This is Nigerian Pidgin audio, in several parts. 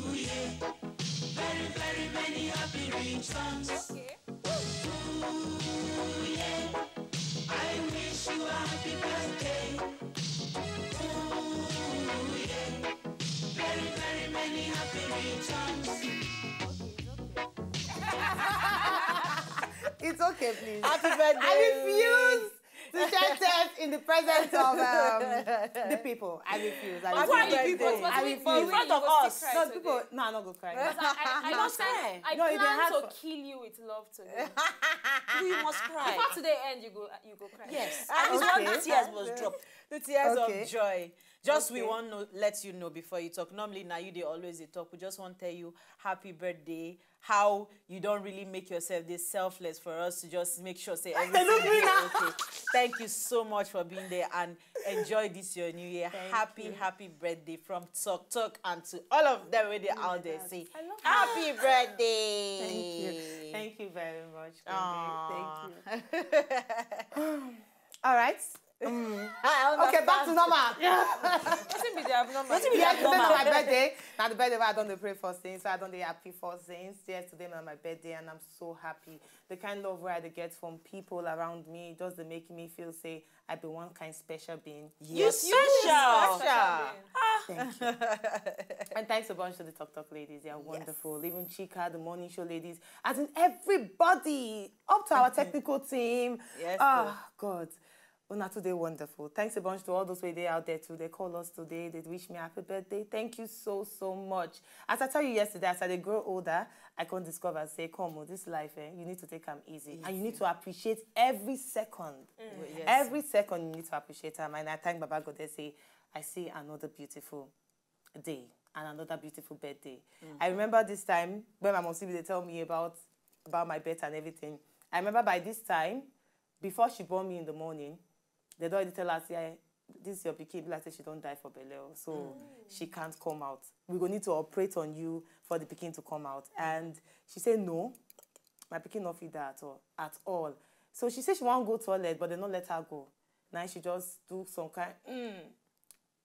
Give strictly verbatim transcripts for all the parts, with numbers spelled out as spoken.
Very, very many happy returns. Okay. Ooh, yeah. I wish you a happy birthday. Ooh, yeah. Very, very many happy returns. It's okay, please. Happy birthday. I refuse to share tears in the presence of um, the people. I refuse. I But refuse. why the people? I refuse. In front of us. No, people. No, I'm not gonna cry. I, I, I You don't must send. cry. I No, it dey plan hard to for- kill you with love today. You must cry. Before today end, you go you go cry. Yes. At least one Okay. tears must drop. The tears Okay. of joy. Just we Okay. want to let you know before you talk. Normally, now you they always they talk. We just want to tell you happy birthday. How you don't really make yourself this selfless for us to just make sure say everything look me is now. Okay. Thank you so much for being there and enjoy this your new year. Thank Happy, you. Happy birthday from Talk Talk and to all of them where they out there. Say I love happy birthday. Thank you. Thank you very much. Aw. Thank you. All right. I Okay, back to understand. Normal. Wetin be the abnormal? Wetin be Yes, the today na normal? My birthday. Now the birthday where I don't dey pray for since, so I don't dey happy for since. Yes, today na my birthday and I'm so happy. The kind love where I dey get from people around me just dey make me feel say I be one kind special being. Yes, Yes, special. special. Ah. Thank you. And thanks a bunch to the Talk Talk ladies. They are wonderful. Even Chika, the morning show ladies. As in everybody, up to our technical team. Yes, Oh, God. Una too dey wonderful. Thanks a bunch to all those wey dey out there too. They call us today. They wish me happy birthday. Thank you so, so much. As I tell you yesterday, as I dey grow older, I come discover say, come on, this life, eh, you need to take am easy. And you need to appreciate every second. Yes. Every second you need to appreciate am. And I thank Baba God say, I see another beautiful day and another beautiful birthday. I remember this time when my mom dey tell me about about my birth and everything. I remember by this time, before she born me in the morning, they don already tell her say, "This your pikin, be like say she don die for belle, so she can't come out. We go need to operate on you for the pikin to come out." And she said, "No, my pikin no fit die at all, at all." So she said she wan go toilet, but they no let her go. Now she just do some kind. Mm.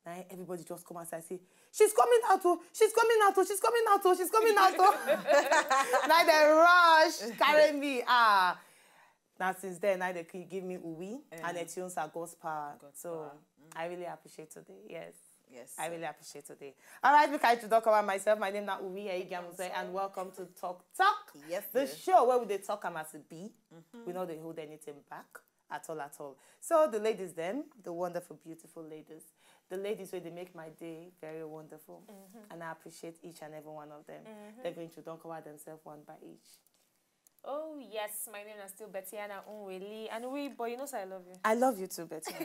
Now everybody just come outside say, "She's coming out, oh, she's coming out, oh, she's coming out, oh, she's coming out, oh." Now they rush, carry me. Ah. Now since then, now they give me Uwi and Etunes are God's power. So I really appreciate today. Yes. Yes. I really appreciate today. All right, make I introduce myself. My name is Uwi Eigamuse, and welcome to Talk Talk. Yes, The sir. Show where we dey talk am as it be. We no dey hold anything back at all, at all. So the ladies, them, the wonderful, beautiful ladies, the ladies where they make my day very wonderful, and I appreciate each and every one of them. They're going to talk about themselves one by each. Oh yes, my name is still Bettiana Unweli, and we, but you know, say I love you. I love you too, Betty.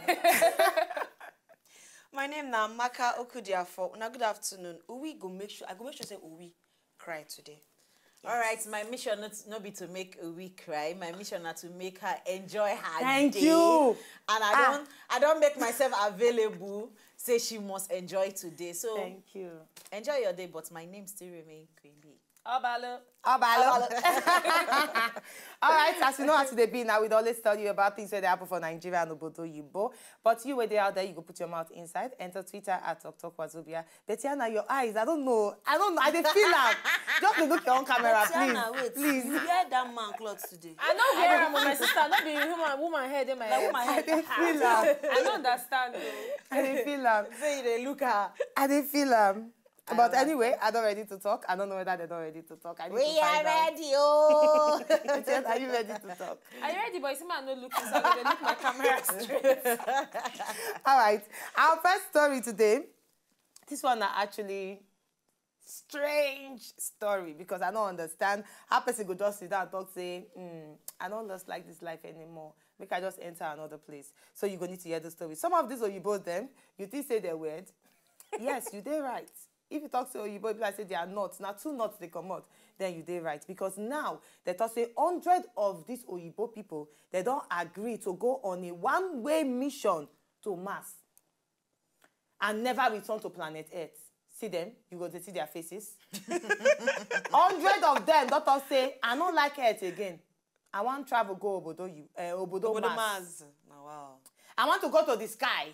My name na Maka Okudiafo. Una good afternoon. Uwi go make sure I go make sure say Uwi cry today. All right, my mission not no be to make Uwi cry. My mission na to make her enjoy her Thank day. You. And I Ah. don't I don't make myself available. Say she must enjoy today. So Thank you. Enjoy your day, but my name still remain Queen Bee. Obalo. Obalo. All right, as you know, as they be now, we always tell you about things where they happen for Nigeria and Obodo Yibo. But you where they out there, you go put your mouth inside, enter Twitter at Talk Talk Wazobia. Bettiana, your eyes, I don't know. I don't know. I dey feel am. Just dey look your own camera, Tiana, please. Wait. Please. You wear that man cloth today. I no wear am, my sister. No be human woman head in my Like head. woman I head. dey feel am. I no understand though. I dey feel am. Say you dey look her. I dey feel am. But anyway, I don't ready to talk. I don't know whether they don't ready to talk. I need to find out. Oh. Bettiana, are you ready to talk? Are you ready, boys? Man, no look inside. They look my camera straight. All right. Our first story today. This one are actually strange story because I don't understand how person go just sit down and talk say, mm, I don't just like this life anymore. Make I just enter another place. So you go need to hear the story. Some of these Oyibos them, you think say they're weird? Yes, you dey right. If you talk to Oyibo, people say they are not. Now two not they come out. Then you dey right because now they talk say hundred of these Oyibo people they don't agree to go on a one-way mission to Mars and never return to planet Earth. See them, you go to see their faces. Hundred of them don't talk say I don't like Earth again. I want travel go Obodo you, uh, Obodo, Obodo Mars. Mars. Now wow. I want to go to the sky.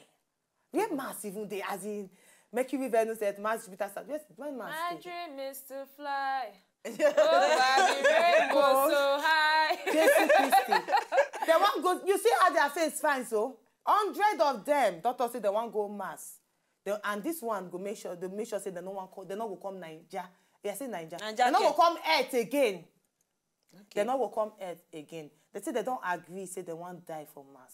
Where Mars even dey? As in, Mercury, Venus, Earth, Mars, Jupiter, Saturn. Where's, where Mars? My Dey? Dream is to fly over the rainbow so high. Jesu Christi. Dem wan go, you see how their face fine so? Hundred of them, doctor say dem wan go Mars. Dem, and this one go make sure, dem make sure say dem no wan come, dem no go come Naija. Yeah, say Naija. Naija Dem no go care. Come Earth again. Dem no go come Earth again. Dem say dem don agree say dem wan die for Mars.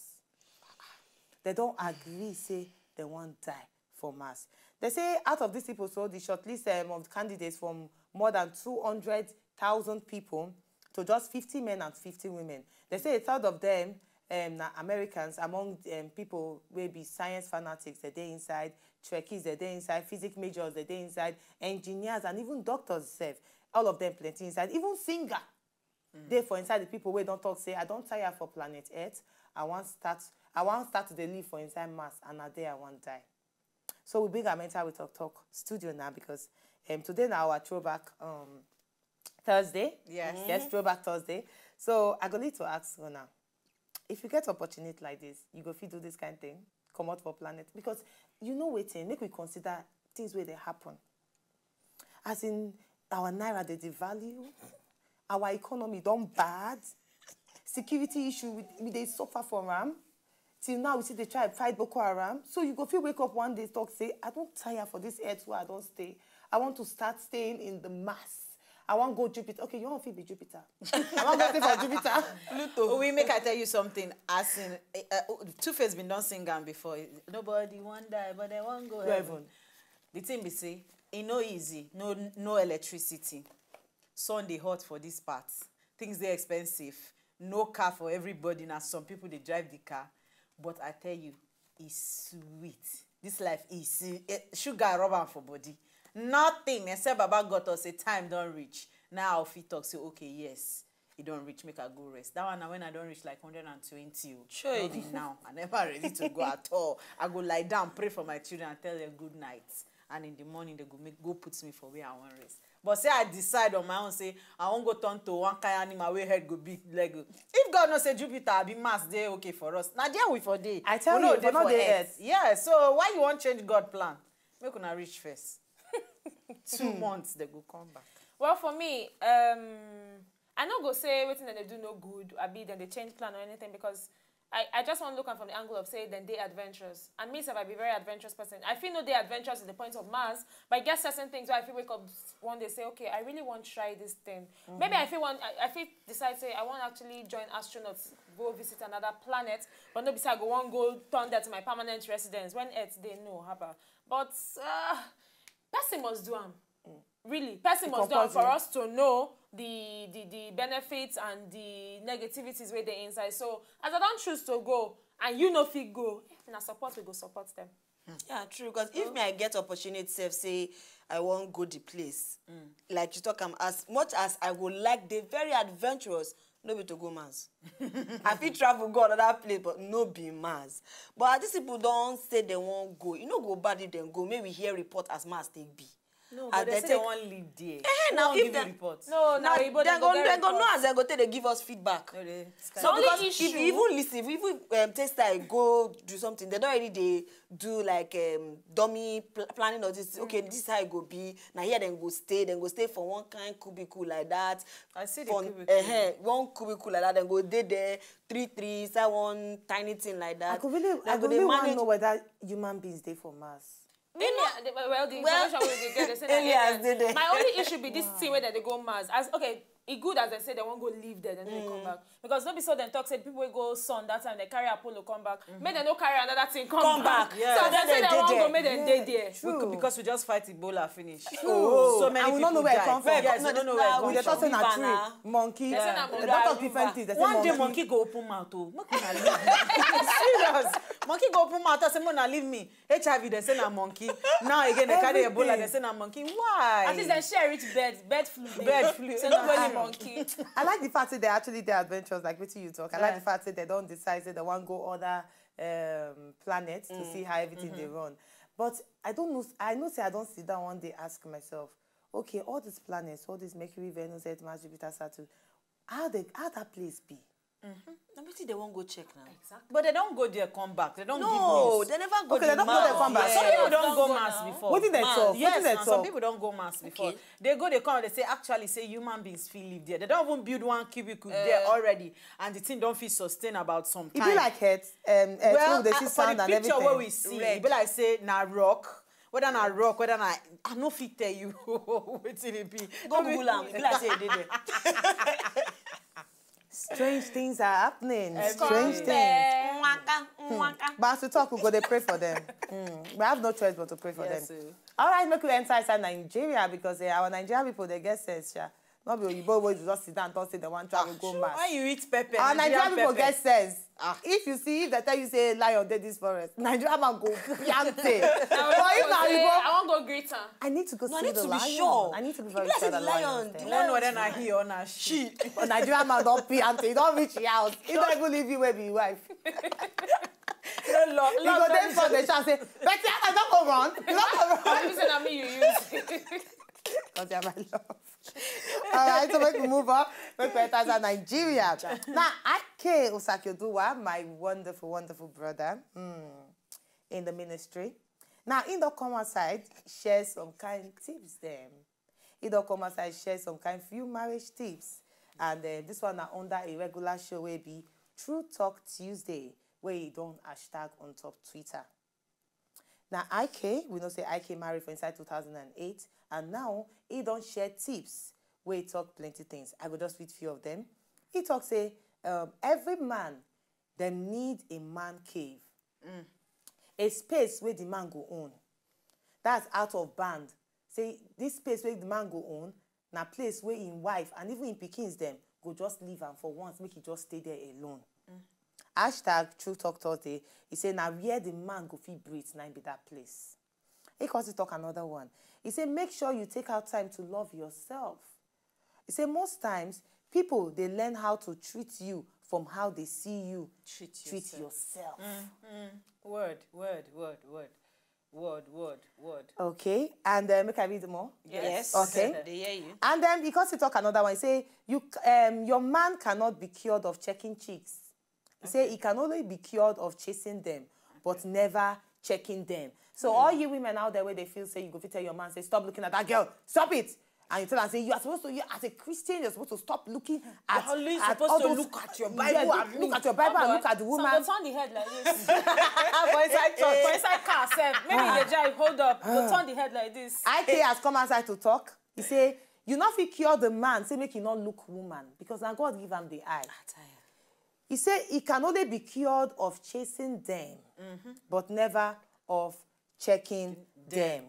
Dem don agree say dem wan die for Mars. Dem say out of these people, so the shortlist, um, of candidates from more than two hundred thousand people to just fifty men and fifty women. Dem say a third of them, um, na Americans, among, um, people wey be science fanatics, dem dey inside, Trekkies, dem dey inside, physics majors, dem dey inside, engineers, and even doctors sef. All of them plenty inside. Even singer dey for inside the people wey don talk say, "I don tire for planet Earth. I wan start, I wan start to dey live for inside Mars, and na there I wan die." So we bring am enter We Talk Talk studio now because, um, today na our throwback, um, Thursday. Yes. Yes, throwback Thursday. So I go need to ask una, if you get opportunity like this, you go fit do this kind thing, comot for planet? Because you know wetin, make we consider things wey dey happen. As in, our naira dey devalue, our economy don bad, security issue, we, we dey suffer for am. Till now, we still dey try fight Boko Haram. So you go fit wake up one day, talk say, "I don tire for this earth where I don stay. I want to start staying in the Mars. I wan go Jupiter." Okay, you wan fit be Jupiter. I wan go stay for Jupiter. Pluto. We make I tell you something. As in, uh, uh, Two Face been don sing am before. Nobody wan die, but dem wan go heaven. Heaven. The thing be say, e no easy. No, no electricity. Sun dey hot for this part. Things dey expensive. No car for everybody. Na some people dey drive the car. But I tell you, e sweet. This life is, eh, sugar rub am for body. Nothing except Baba God talk say time don reach. Now I fit talk say, "Okay, yes, e don reach, make I go rest." That one na when I don reach like hundred and twenty o. Sure. No be now. I never ready to go at all. I go lie down, pray for my children, and tell them good night. And in the morning, dem go make, go put me for where I wan rest. But say I decide on my own, say I wan go turn to one kind animal wey head go big, leg go. If God know say Jupiter abi Mars dey okay for us, na there we for dey. I tell We no you, dey we no for dey Earth. Earth. Yeah, so why you wan change God plan? Make una reach first. Two months, dem go come back. Well, for me, um, I no go say wetin dem dey do no good, abi dem dey change plan or anything, because I, I just wan look am from the angle of say dem dey adventurous. And me sef, I be very adventurous person. I fit no dey adventurous to the point of Mars, but I get certain things where I fit wake up one day say, "Okay, I really wan try this thing." Maybe I fit wan, I, I fit decide say I wan actually join astronauts, go visit another planet, but no be say I go wan go turn that to my permanent residence when Earth dey, no, haba. But, uh, person must do am. Really, person must do am for Compulsory. Us to know the, the, the benefits and the negativities wey dey inside. So as I don choose to go and you no fit go, eh, na support we go support them. Yeah, true. Because if me, I get opportunity, sef, say I wan go the place. Like you talk am, as much as I go like, dey very adventurous, no be to go Mars. I fit travel go another place, but no be Mars. But as these people don say dem wan go, e no go bad if dem go. Make we hear report as Mars take be. No, Ah, but they they say take- dem wan live there. Eh, now Wan if give dem- you report. No, Now na Oyibo dem go go, get dem go know report. As dem go take dey give us feedback. No, they scan. So Only because issue- if you even listen, if you um, take style go do something, they don already dey do like um, dummy pl- planning of this. Okay, this is how e go be. Na here dem go stay. Dem go stay for one kind cubicle like that. I see the For cubicle. Uh-huh, one cubicle like that. Dem go dey there three three inside one tiny thing like that. I could really, Dem I go could dey really want manage- to know whether human beings dey for Mars. Me, me, the- well, the Well, information we dey get, they say na aliens aliens. dey there. My only issue be this thing where they go Mars. As, okay, e good as they say they wan go live there, then they come back. Because no be so dem talk say people wey go sun that time, they carry Apollo come back. Make dem no carry another thing come, Come back. Yeah. So So they then say they they dey wan go, there. Make dem dey there. We could, because we just fight Ebola finish. Oh, So many and we people no know where e die. come from. Yes, we no know where e Now, come We dey talk say na River tree, na. monkey. They say na They monkey. don talk River. different things. They say One day monkey. Monkey go open mouth o. Make una leave me. Serious. Monkey go open mouth. I say make una leave me. H I V, they say na monkey. Now again, they carry Ebola, Everything. They say na monkey. Why? At least dem share reach bird, bird flu dey. Bird flu. So no go only monkey. I like the fact that they actually dey adventurous, like wetin you talk. I like Yeah. The fact that they don decide say they wan go other um, planets to see how everything dey run. But I don't know. I know say I don sit down one day ask myself, okay, all these planets, all these Mercury, Venus, Earth, Mars, Jupiter, Saturn, how they, how that place be? Let Wetin dem wan go check now? Exactly. But they don't go there, come back. They don't No, give news. They never go. Okay, The they don't go there, mass. Come back. Some Yeah. people don't go Don't mass go now. Before. Wetin they Mass, talk? Yes, Wetin they and talk? Some people don't go mass before. Okay. They go, they come, they say, actually, say human beings feel live there. They don't even build one cubicle there already, and the thing don't feel sustain about some E time. be like head, um, head Well, wey dey uh, see for sand the and picture everything. Where we see, e be like say na rock. Whether na rock, whether na, I no fit tell you wetin e be. Go Google am. E be like say e dey there. Strange things are happening. Strange things. Nwaka, nwaka. But as we talk, we go dey pray for them. Mm. We have no choice but to pray for Yes, them. Sir. All right, make we enter inside Nigeria because uh, our Nigerian people, they get sense, sha. Not be oyibo wey you just sit down and talk say they want travel go mass. When you eat pepper, Our Nigerian people pepper. Get sense. If you see, if they tell you say lion dey this forest, Nigerian man go piante. But if na Say, oyibo, I wan go greet am. I need to go No, I see need the to be lion. sure. I need to be If very you sure say the the lion. lion, Is the there. One whether na he or na she. But Nigerian man don piante. He don reach your house. He don even leave you wey be your wife. No, lo- He lo- go lo- dey for the shout say, Betty, I don go run. You don go run. Why you say na me you use? Because you're my love. All right, so make we move on. Make we enter Nigeria. Now, Ake Osakioduwa, my wonderful, wonderful brother mm, in the ministry. Now, he don come outside, share some kind tips them. He don come outside, share some kind few marriage tips. And uh, this one na under a regular show wey be True Talk Tuesday, wey he don hashtag on top Twitter. Now, Ike, we know say Ike married for inside two thousand and eight, and now he don share tips wey talk plenty things. I go just read few of them. He talk say um, every man dem need a man cave, a space where the man go own. That's out of band. Say this space where the man go own, na place where him wife and even him pikins dem go just leave am for once, make he just stay there alone. Hashtag True Talk Thursday. He say na where the man go fit breathe, na him be that place. He come still talk another one. He say make sure you take out time to love yourself. He say most times people dey learn how to treat you from how they see you Treat treat yourself. Yourself. Word, word, word, word. Word, word, word. Okay, and uh, make I read more. Yes. Okay. They hear you. And then because he talk another one, he say you c- um your man cannot be cured of checking chicks. He say he can only be cured of chasing them, but never checking them. So all you women out there where they feel say you go fit tell your man say stop looking at that girl, stop it. And you tell her say you are supposed to, you as a Christian, you're supposed to stop looking at. You're only at supposed all to those- look at your Yes, Bible look, and look read. at your Bible and Come look at the on. woman. Some go turn the head like this. For inside church, for inside car, sef. Maybe you dey drive, hold up, go turn the head like this. Ike has come outside to talk. He say you no fit cure the man, say make he not look woman because na God give am the eye. He say he can only be cured of chasing them, but never of checking them.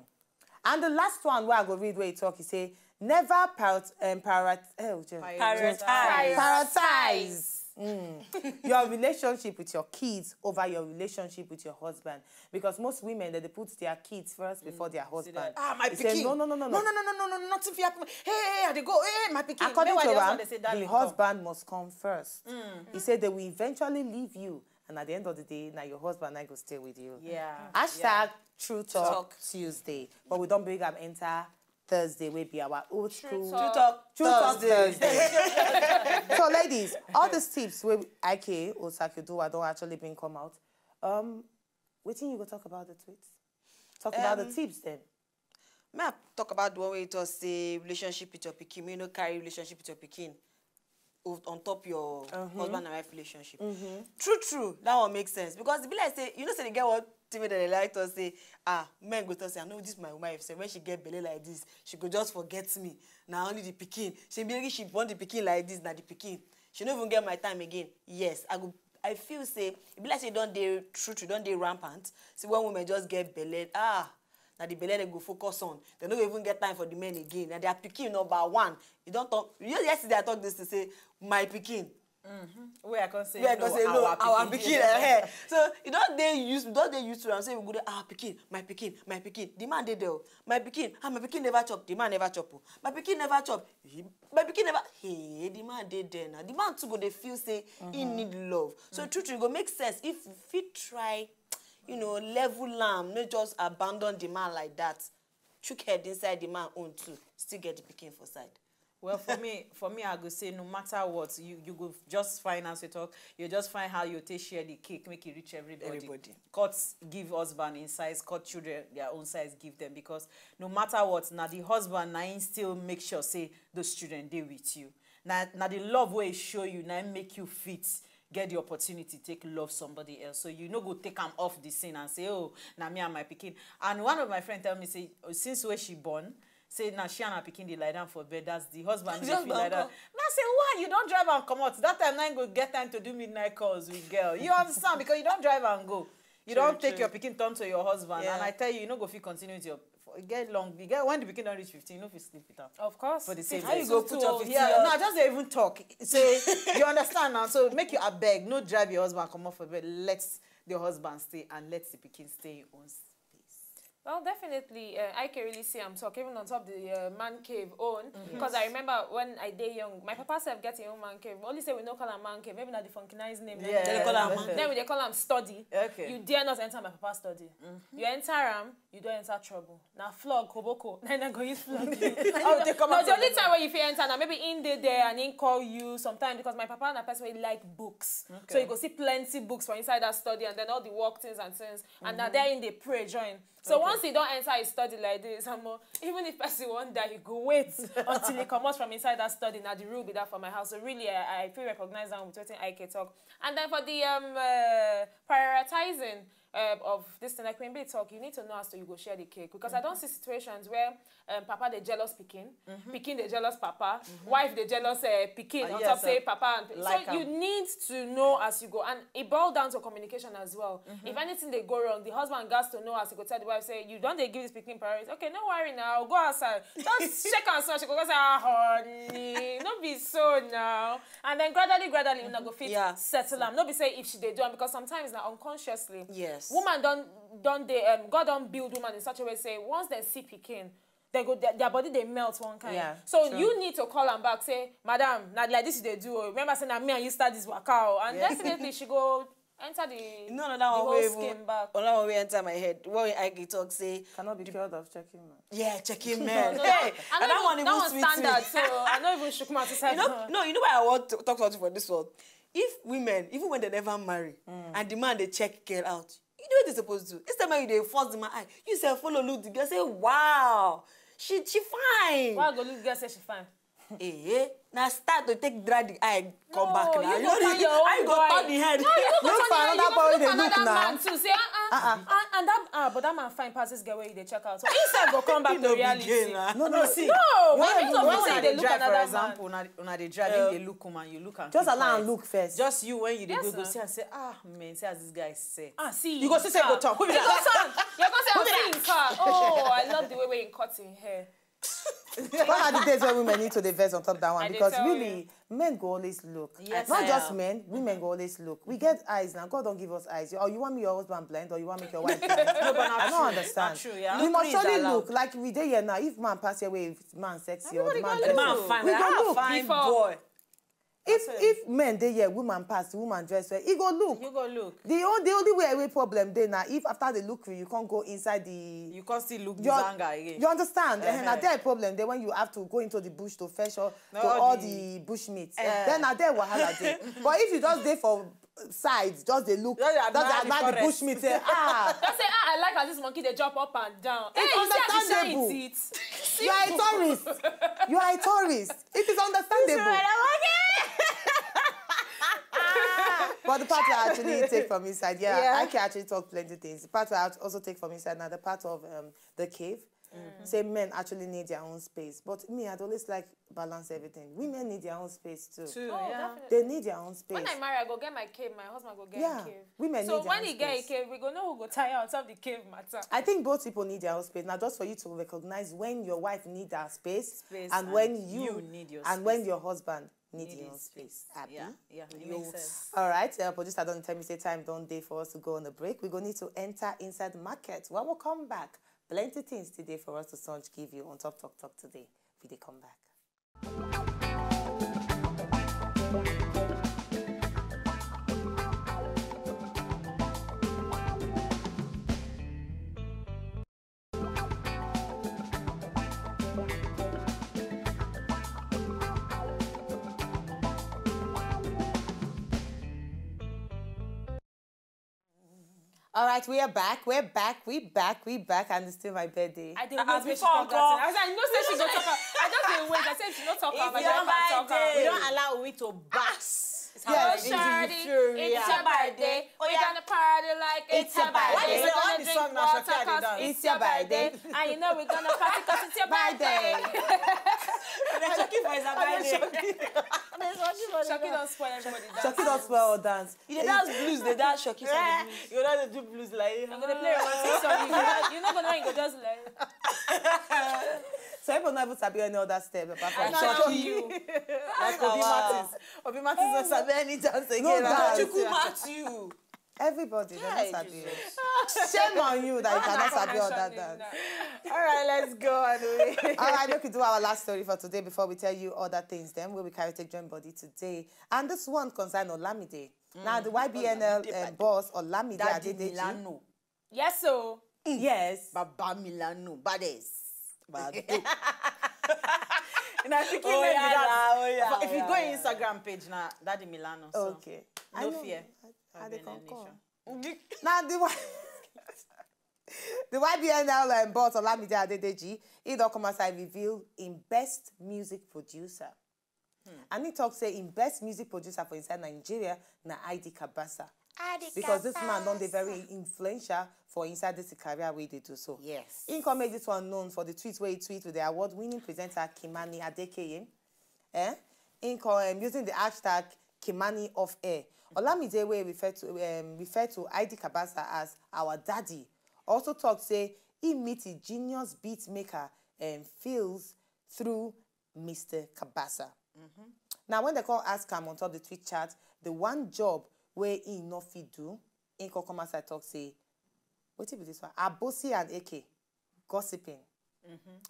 And the last one where I go read where he talk, he say never prioritize, um, prioritize, oh, Jane. Prioritize. Prioritize. Mm. Your relationship with your kids over your relationship with your husband, because most women they, they put their kids first before their husband. Ah, my He say, pikin. No, no, no, no, no, no, no, no, no, no, nothing fit happen. Hey, hey, hey, I dey go. Hey, hey, my pikin. According Meanwhile, to the am, husband dey say, the "Darling, come." Husband must come first. He said they will eventually leave you, and at the end of the day, now your husband now go stay with you. Yeah. Hashtag Yeah. True Talk, Talk. Tuesday, but we don't bring up enter Thursday. Will be our old school Talk. Talk True Talk Thursday. Thursday. So, ladies, all these tips where Ike Osakioduwa don't actually been come out. Um, wetin you go talk about the tweets? Talk about the Um, tips then. May I talk about the one where it was say relationship with your pikin, may you no carry relationship with your pikin o- on top your husband and wife relationship. True, true, that one makes sense because e be like say you know say the girl what thing wey dem dey like to say ah men go talk say I know this my wife say when she get belle like this she go just forget me na only the pikin she be she born the pikin like this na the pikin she no even get my time again yes I go I feel say e be like say e don dey true true don dey rampant say when women just get belle ah na the belle dem go focus on dem no go even get time for the men again na their pikin number one e don talk you know yesterday I talk this thing say my pikin Where I can say where I no, go say no our pikin Yeah. eh so you don dey used you don dey used to am say we go dey our pikin my pikin my pikin the man dey there o my pikin ah my pikin never chop the man never chop o my pikin never chop he my pikin never hey the man dey there na the man too go dey feel say he need love so true true e go make sense if we fit try you know level am no just abandon the man like that chook head inside the man own too still get the pikin for side. Well, for me, for me, I go say no matter what, you, you go just find as you talk, you just find how you take share the cake, make it reach everybody. Everybody. Cut give husband in size, cut children their own size, give them, because no matter what, now the husband now he still make sure say those children dey with you. Now, now the love wey he show you now make you fit get the opportunity take love somebody else. So you no go take am off the scene and say, "Oh, na me and my pikin." And one of my friend tell me say, oh, since where she born, say na she and her pikin dey lie down for bed. That's the husband dey fit lie down. Na say, "Why you don't drive and come out? That time na go get time to do midnight calls with girl." You understand? Because you don't drive and go. You don't take your pikin turn to your husband. Yeah. And I tell you, you no go fit continue with your for- get long. You get when the pikin don reach fifteen, you no fit sleep with am. Of course. For the same How you go put your fifteen Yeah, now just dey even talk. Say you understand now. So make you abeg, no drive your husband come off for bed. Let the husband stay and let the pikin stay in own space. Well, definitely, uh, I can really see I'm talk even on top the uh, man cave own because I remember when I dey young, my papa self get him own man cave. Only say we no call am man cave, maybe not the funkinized name. Yeah. They call am man cave. Then we dey call am study. Okay. You dare not enter my papa study. You enter am, you don't enter trouble. Now flog koboko, then I go use flog you. No, the only time where you fit enter now, maybe in dey there and in call you sometimes because my papa na person wey like books. So you go see plenty books for inside that study and then all the work things and things. And now there in dey pray join. So once he don't enter his study like this, I'm more, even if person one die, he go wait until he comes from inside that study. Now the rule be that for my house. So really, I, I feel recognize am with wetin Ike talk. And then for the um uh, prioritizing uh, of this thing, like Queen B talk, you need to know as to you go share the cake because I don't see situations where um, papa dey jealous pikin, pikin dey jealous papa, wife dey jealous uh, pikin Uh, on yes, top say uh, papa and so like you am. Need to know as you go and it boil down to communication as well. If anything dey go wrong, the husband gats to know as he go tell the wife say you don dey give this pikin priority. Okay, no worry now, go outside, just shake am small, she go go say ah honey, no be so now. And then gradually gradually una go fit Yeah. settle am. No be say if she dey do am because sometimes na unconsciously. Yes. Woman don don dey um, God don build woman in such a way say once dem see pikin, they go their, their body dey melt one kind. Yeah, So true. You need to call am back say, "Madam, na like this you dey do o. Remember say na me and you start this waka o." And definitely she go enter the You know another the one whole wey scheme even back. Another one wey enter my head. When I get talk say Cannot be cured of checking man. Yeah, checking man. No, Hey, that, I and that don't one even that one sweet me. Standard, so I don't even shook mouth inside. You know, no, you know why I want to talk about it for this one. If women, even when they never marry, and the man they check girl out, you know what they supposed to do? Instead of you they force the man, "I, you say follow look the girl, say wow, she she fine." Why go look girl say she fine? Eh, now start to take drag the eye come No, back now. you You go know find the- your how own you go boy. Turn the head. No, you go Look turn for the head, another you go boy look they look another now. Man too. Say, uh-uh. Uh-uh. And, and that, uh, but that man fine passes girl where you dey check out. So inside go come back He to no be reality. Gay now. No, no, see. No, When when you go when find I dey the drive, drive for for another example, man. Una una dey drive, Yeah. If they look woman, you look and Just keep allow am quiet. Look first. Just you when you dey Yes, go go sir. See and say, "Ah, man, see as this guy say." Ah, see. You go see say go talk. Who be You go that? Turn. You go say, Who be "Oh, that? See him car. Oh, I love the way wey he cut him hair." Gone are the days when women need to dey vex on top that one I dey because tell really you. Men go always look. Yes, Not I just am. Men, women go always look. We get eyes now. God don't give us eyes. Or you want me your husband blind or you want me your wife blind? No, but I don't understand. True, yeah. You must surely look. Like we dey here now. If man pass your way, if man sexy or the man go man look. Fine. We go look. Fine boy. If if men dey here, woman pass, the woman dress well, he go look. You go look. The only the only way away problem dey now if after they look you, you can't go inside the. You can't still look the zanga again. You understand? Uh-huh. And na there problem dey when you have to go into the bush to fetch all, no, to all the, the bush meat. Uh-huh. Then na there wahala dey. But if you just dey for side, just dey look, just dey admire the bush meat. Say, ah. Just say, ah, I like as this monkey dey jump up and down. It's understandable. You are a tourist. You are a tourist. It is understandable. But the part I actually take from inside, yeah, yeah. I can actually talk plenty things. The part I also take from inside now, the part of um, the cave. Mm-hmm. Say men actually need their own space. But me, I'd always like balance everything. Women need their own space too. Too, oh, yeah. Definitely. They need their own space. When I marry, I go get my cave. My husband go get yeah. Cave. Women so need their own space. So when he get a cave, we go know who go tire out of the cave matter. I think both people need their own space. Now, just for you to recognize when your wife need her space, space and, and when you, you need your and space. When your husband need your space. Happy? Yeah, yeah, it makes sense. All right, uh, producer don't tell me say time don't day for us to go on the break. We go need to enter inside the market. When we come back, plenty things today for us to sound give you on Top Talk Talk today. We dey come back. All right, we are back. We're back. We back. We back. And it's still my birthday. I didn't Uh, wait when she before talk that God. thing. I was like, no, say she go talk. Am. I just didn't wait. I said she not talk. Am. I your just talk. Am. birthday. We don't allow we to bass. Yeah, It's it's Shawty, euphoria. It's your birthday. We're yeah. Gonna party like it's It's your your birthday. birthday. Why is We're it gonna all the drink song now water Shawty 'cause dance? It's your birthday. And you know we're gonna party 'cause it's your birthday. They're checking for his birthday. Shawty don't spoil everybody. Shawty don't spoil our dance. You dey dance blues, dey dance Shawty song blues. You know they do blues like I'm gonna play romantic song. You know, you know, gonna go just like. So people not even sabi any other step apart from I know Shawty. You. Like Obi Martins. Obi Martins not sabi any dance again. No, Like, Chuku Matthew. Everybody, they Hey, not sabi. Jesus. Shame on you that you cannot sabi all that dance. All right, let's go on. All right, make we do our last story for today before we tell you other things. Then we will carry take join body today, and this one concern Olamide. Now the Y B N L Olamide um, boss Olamide Daddy Adedeji. Milano. Yes, so. Yes. Baba Milano. Baddest. Bado. And I think Oh, yeah, yeah, oh, yeah, If you yeah, go yeah. Instagram page now, Daddy Milano. So. Okay. I No know. fear. I, I dey Benin concur. Nation. Now the Y- the Y B N L um, boss Olamide Adedeji, he don come outside reveal him best music producer. And he talk say him best music producer for inside Nigeria na I D Kabasa. Because this man don dey very influential for inside this career wey he dey do so. Yes. He come make this one known for the tweet wey he tweet with the award-winning presenter Kimani Adekeye. Eh? He come um, using the hashtag Kimani off air. Olamide wey refer to um, refer to I D Kabasa as our daddy also talk say he meet a genius beat maker um, feels through Mister Kabasa. Now when they come ask am on top the tweet chat, the one job wey he no fit do, he come come outside talk say, wetin be this one? Abosi and A K, gossiping.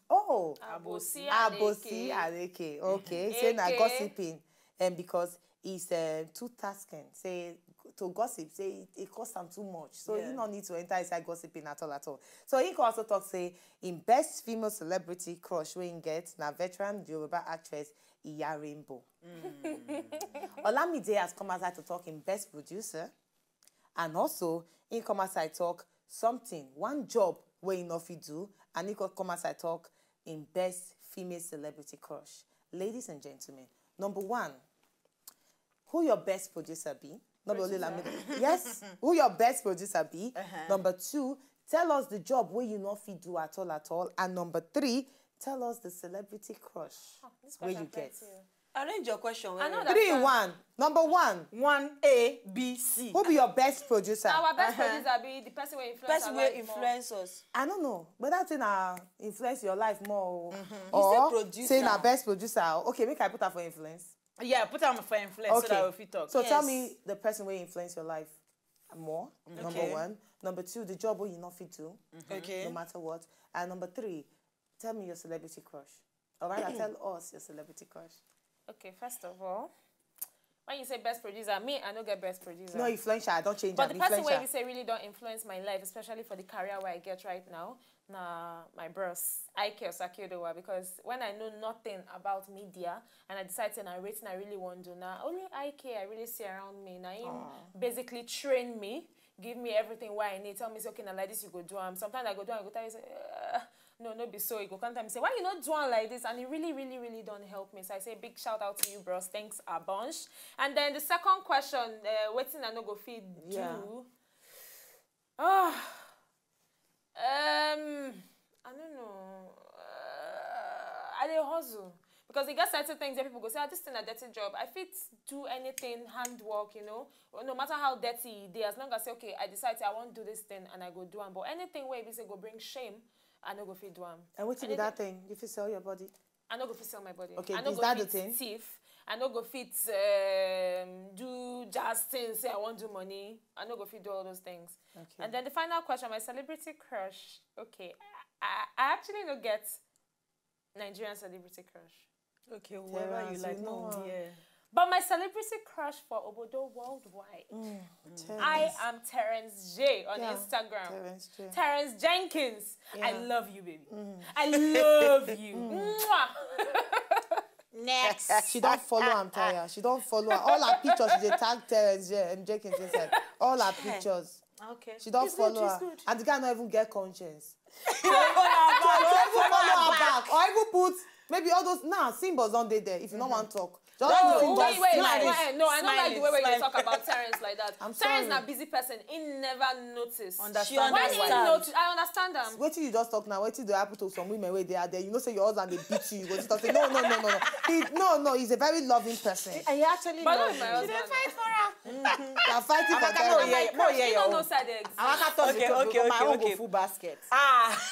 Oh, Abosi Abosi Eke. and A K. Okay, say na Eke. Gossiping. And because he's um, too tasking, say to gossip, say it, it costs am too much. So Yeah. He no need to enter inside gossiping at all at all. So he can also talk say in best female celebrity crush wey he get na veteran Yoruba actress Iya Rainbow. Olamide has come outside to talk in best producer. And also, he come outside talk something, one job wey he no fit do, and he co- come outside talk in best female celebrity crush. Ladies and gentlemen, number one, who your best producer be? No be only Lamide. Yes, who your best producer be? Number two, tell us the job wey you no fit do at all at all. And number three, tell us the celebrity crush This wey question you get. plenty. Arrange your question. I know Well. that Three in one. One. Number one, One A B C. Who be your best producer? Our best producer be the person wey influence Person our wey life more. Influence us. I don't know whether thing na influence your life more o, say or producer. Say na best producer. O. Okay, make I put am for influence. Yeah, put am for influence Okay. So that we fit talk. So tell Yes. Me the person wey influence your life more. Number Okay. One. Number two, the job wey you no fit do, Okay. no matter what. And number three, tell me your celebrity crush. Or rather, tell us your celebrity crush. Okay, first of all, when you say best producer, me I no get best producer. No influential, I don't change. But am. The person wey Influential. Be say really don't influence my life, especially for the career where I get right now, na my bros, Ike Osakiodowa, because when I know nothing about media and I decide say na wetin I really wan do, na only Ike I really see around me. Na him basically train me, give me everything wey I need, tell me say, okay, na like this you go do am. Sometimes I go do am, I go tell you say, "Uh, no, no be so." You go come tell me say, "Why you no do am like this?" And he really, really, really don't help me. So I say big shout out to you, bros. Thanks a bunch. And then the second question, uh, wetin I no go fit Yeah. Do? Ah, um, I don't know. Uh, I dey hustle because e get certain things that people go say, "Ah, this thing a dirty job." I fit do anything, handwork, you know, no matter how dirty e dey, as long as say, okay, I decide say I wan do this thing and I go do am. But anything wey be say go bring shame, I no go fit do am. And wetin be Anything- that thing? You fit sell your body? I no go fit sell my body. Okay, I no is go that fit the thing? Thief. I no go fit um, do jazz things. Say I wan do money. I no go fit do all those things. Okay. And then the final question, my celebrity crush. Okay, I, I, I actually no get Nigerian celebrity crush. Okay, whoever you us, like. You know No, her. Yeah. But my celebrity crush for Obodo worldwide, Mm, I Terrence. Am Terrence J on Yeah, Instagram. Terrence J. Terrence Jenkins, I Yeah. Love you, baby. I love you. Mwah. Next. She don't follow am tire. She don't follow am. All her pictures, she dey tag Terrence J M Jenkins inside. All her pictures. Okay. She don It's good, follow it's her. good. And the guy no even get conscience. To even follow her back. Or even put maybe all those now symbols don dey there if you no wan talk. Just No, the symbol. wait, wait, Smile. wait, wait. No, I don't like the way where you Smile. Talk about Terrence like that. I'm Terrence sorry. Na busy person. He never noticed. Understand When that he one. Noticed, I understand him. Wetin you just talk now, wetin dey happen to some women wey dey out there? You know say your husband dey beat you, you go still talk say no, no, no, no, no. He, no, no, he's a very loving person. And he actually But loves not my you. husband. They are fighting for Amaka, Terrence. mo hear, mo hear He your don't own. know side exist. Amaka talk Okay, the okay, okay, my okay, own go okay. Full basket. Ah,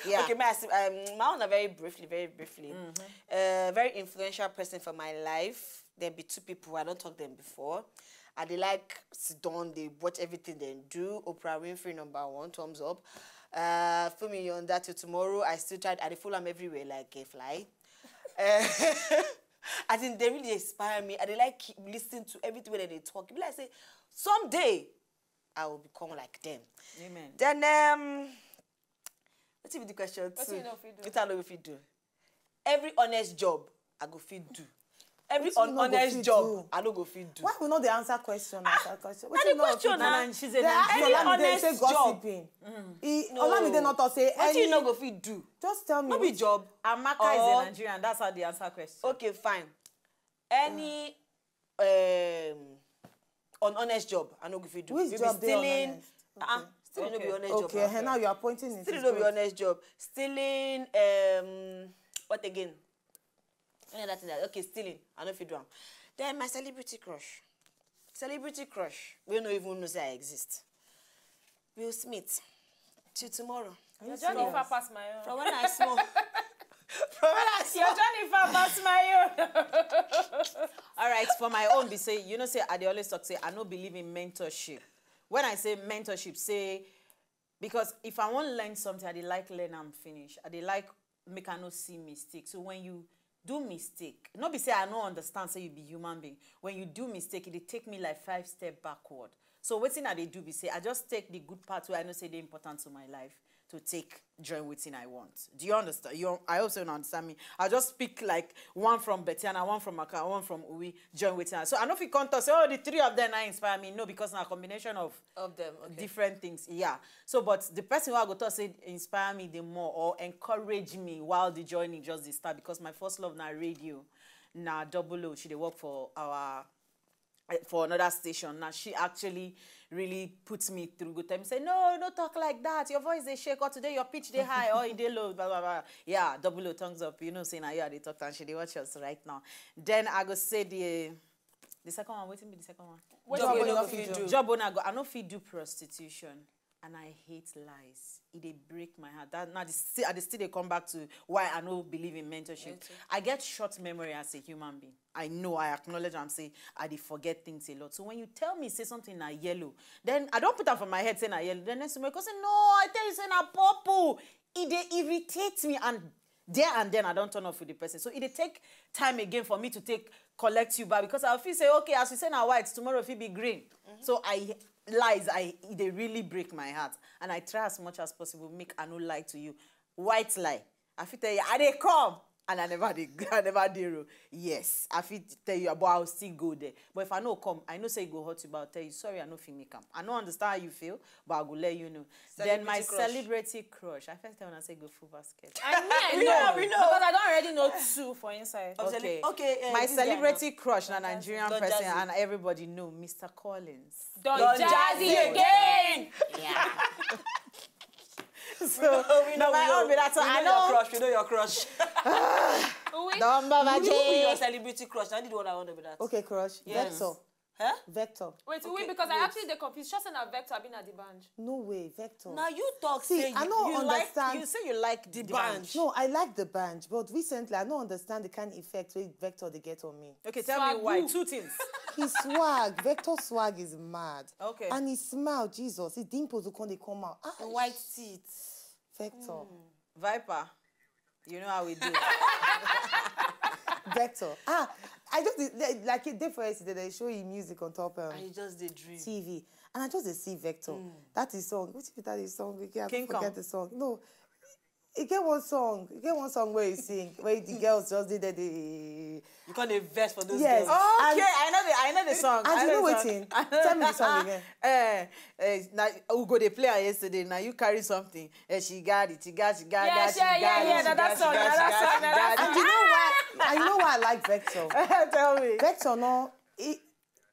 Yeah. Okay, my, um, my own are very briefly, very briefly. Uh, very influential person for my life. There be two people I don't talk them before. I dey like sit down, they watch everything they do. Oprah Winfrey number one, thumbs up. Uh, Fumi Yonda till tomorrow. I still tried. I dey follow them everywhere like a fly. Uh, I think they really inspire me. I dey like keep listening to everything when they talk. Be like say someday I will become like them. Amen. Then um, what if the question too? Wetin you no fit do? Wetin I no go fit do? Every honest job I go fit do. Every Wetin you no go honest fit job do? I no go fit do. Why we no dey answer question as a question? Na the question na. And she's a They ask Nigerian. Olamide say Honest job. Gossiping. He, No. Olamide not talk say Wetin you any. No go fit do? Just tell me. No be Which- job. Amaka is Oh. a Nigerian. That's how they answer question. Okay, fine. Any um, unhonest job I no go fit do. Which Maybe job dey stealing. unhonest? Ah, Okay. still no be Okay. honest job. Okay, Na hey, fine. Now you are pointing it. Still It's no be good. Honest job. Stealing. Um, what again? Any other thing? That, okay, stealing. I no fit do am. Then my celebrity crush. Celebrity crush. We no even know say I exist. Will Smith. Till tomorrow. Your journey far pass my own. From when I small. From when I Your small. Journey far pass my own. All right, for my own, be say, you know, say I dey always talk, say I no believe in mentorship. When I say mentorship, say, because if I wan learn something, I dey like learn am finish. I dey like make I no see mistake. So when you do mistake, no be say I no understand say you be human being. When you do mistake, e dey take me like five step backward. So wetin I dey do be say I just take the good part wey I know say dey important to my life to take join wetin I want. Do you understand? You, I hope say you understand me. I just pick like one from Betiana, one from Maka, one from Uwi, join wetin I. So I no fit come talk say, oh, the three of them na inspire me. No, because na combination of Of them, okay. Different things. Yeah. So, but the person who I go talk say inspire me the more or encourage me while the journey just dey start, because my first love na radio, na Double O. She dey work for our eh, for another station. Now she actually really puts me through. Go tell me say, no, no talk like that. Your voice dey shake, or today your pitch dey high, or e dey low. Blah blah blah. Yeah, Double O, thumbs up. You know, say now you are the talk, and she dey watch us right now. Then I go say the the second one. Wetin be the second one? What Job you wey no no go fit fit do. Job owner go, I no fit do prostitution, and I hate lies. E dey break my heart. That now the still, I dey still dey come back to why I no believe in mentorship. I get short memory as a human being. I know, I acknowledge am say I dey forget things a lot. So when you tell me say something na yellow, then I don put am for my head say na yellow. Then next thing you go say, no, I tell you say na purple. E dey irritate me, and there and then I don turn off with the person. So e dey take time again for me to take collect you back, because I feel say, okay, as you say na white, tomorrow fit be green. So I lies, I e dey really break my heart, and I try as much as possible make I no lie to you. White lie, I fit tell you I dey come, and I never dey, I never dey road. Yes, I fit tell you, but I will still go there. But if I no come, I know say e go hurt you, but I'll tell you, sorry, I no fit make am. I no understand how you feel, but I go let you know. Then my Celebrity crush. Celebrity crush, I first tell una say go full basket. I mean, I We know, know, we know. Because I don't already know two for inside. Obviously, Okay. Okay, eh, My this guy celebrity now. crush na Don Jazzy. Nigerian Don person, Jazzy. And everybody know, Mister Collins. Don Don Jazzy Jazzy again. So We no, know, my we know. own be that. So We I know your know. Crush. We know your crush. Oui. Don Baba Who be your J. Celebrity crush? Na the one I want to be that. Okay, crush. Yes. Vector. Huh? Vector. Wait, Okay, because I wait. Actually dey confused. Just say na Vector, abi na the band. No way, Vector. Now you talk See, say I you, no you understand. Like, you say you like the, The band. Band. No, I like the band, but recently I no understand the kind of effect wey Vector dey get on me. Okay, tell me why. Swagoo. Two things. His swag, Vector swag is mad. Okay. And his smile, Jesus, his dimples will come, they come out. Ah, White teeth. Vector. Viper, you know how we do. Vector. Ah, I just like, like it dey for yesterday. They show you music on top um, And you just dey dream. T V, and I just dey see Vector. That is song. What if that is song? Okay, I King forget Kong. The song. No, e get one song. E get one song where he sing, where the girls just did that. They You can't dey vex for those Yes. girls. Okay, And I know the I know the song. And I you know know the song. Wetin? Tell me the song again. Eh, eh, na we go dey play am yesterday. Now you carry something. Eh, she got it. She got. She got. Yeah, got, she yeah, yeah, got yeah, it, na she that got, song, she na got, that she song, got, na she that got song. It. And you know why? And you know why I like Vector? Tell me. Vector, no, he,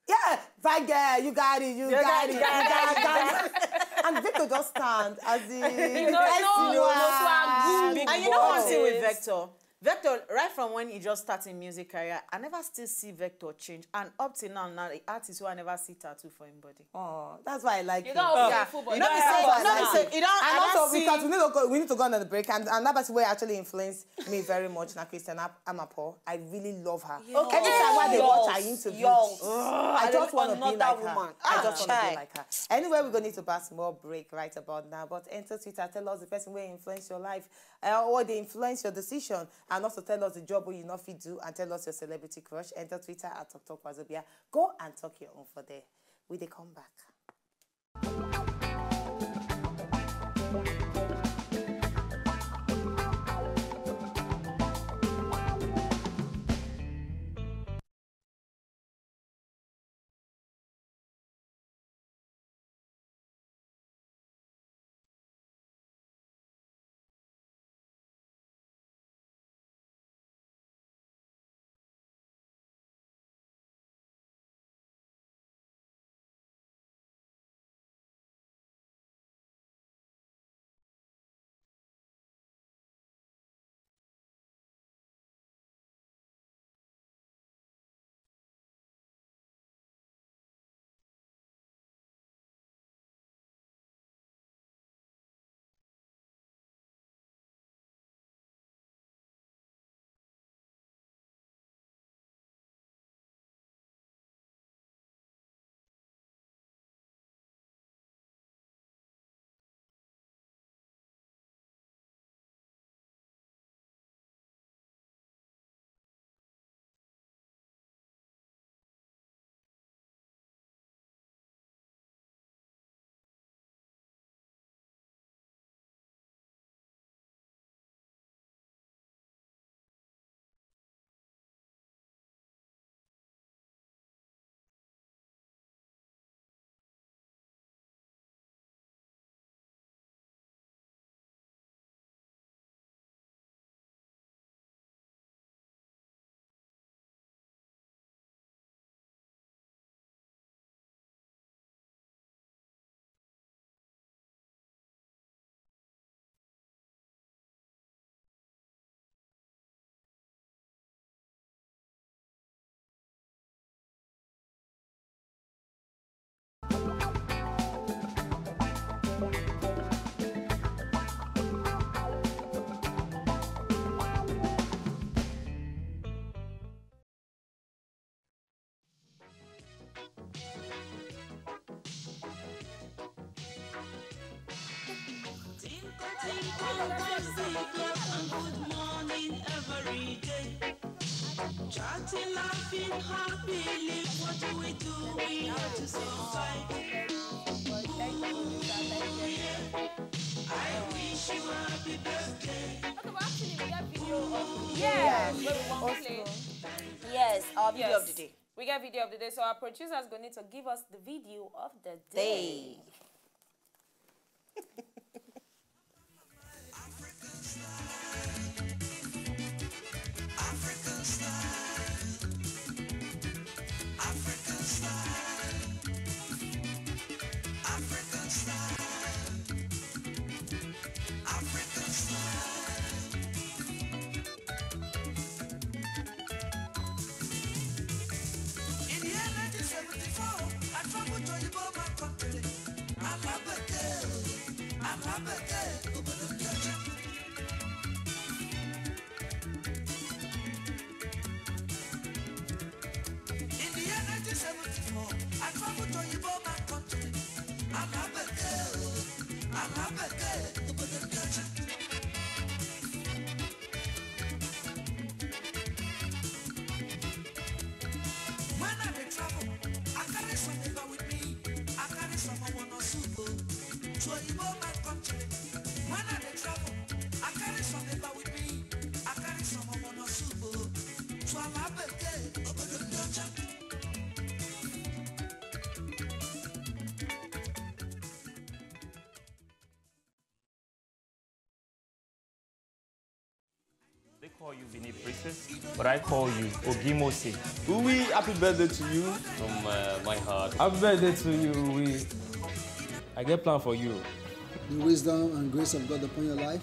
yeah, fine girl, you got it, you You got got it, it, you you got got it, you got it. And Vector just stand as the, the No, best no, in no, class. Swag, big And you know one thing with boys. Vector? Vector, right from when he just started in music career, I never still see Vector change. And up till now, now the artist who I never see tattoo for him body. Oh, that's why I like You him. got a Yeah. beautiful body. No, be say, That's why I no, be like say, him. you don't, And I don't also, see. because we need to go, we need to go on the break, and another person who actually influenced me very much, na Christian Ap- Amapo. I really love her. Okay. Every time when they watch her Yes. interview, Yes. I just want to be like her. I just want to be like her. Anyway, we're going to need to pass more break right about now. But enter Twitter, tell us the person who influenced your life, uh, or they influence your decision, and also tell us the job where you not fit do, and tell us your celebrity crush. Enter Twitter at Talk Talk Wazobia. Go and talk your own for there. We they come back. Tinkle, tinkle, gossip, and good morning every day. Chatting, laughing, happily, what do we do? We have to survive. Ooh, yeah. I wish you a happy birthday. Okay, but actually, we have video of Yes, where we want to play. Yes, our video of the Yes. day. We get video of the day, so our producers go need to give us the video of the day. Day. In the year nineteen seventy-four, I traveled to Igbo my country. Alabeke, Alabeke, obodo ndị ọcha. In the year nineteen seventy-four, I traveled to Igbo my country. Alabeke, Alabeke, obodo ndị ọcha. When I dey travel, I carry some paper with me. I carry some of one or soup. To Igbo my country. They call you Benin Princess, but I call you Ogimose. Uwi, happy birthday to you. From uh, my heart. Happy birthday to you, Uwi. I get plan for you. The wisdom and grace of God upon your life